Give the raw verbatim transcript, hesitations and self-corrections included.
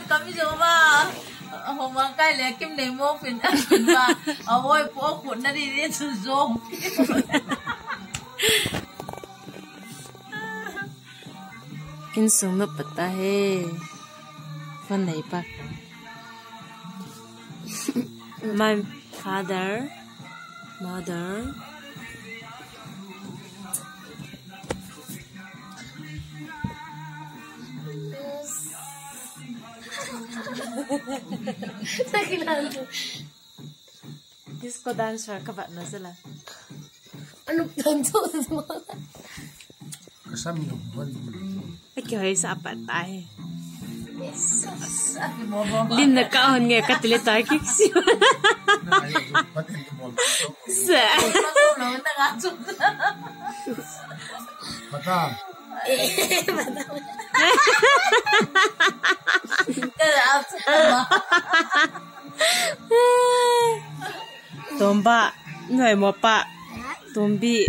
Kami jo ba. Homa kai le kim nei mo pin a pin ba. A woi po khut na di di chu jo. Insung no pata he. Panai pa. My father, mother. Disco dancer ka bat na sila. Ano tanto mo? Kasam yung buwan. Ay, kaya sa apat tayo. Lim na kaon nga katili tayo kiksi. Sa. Mata. Tomba, noi mo pa. Tombi.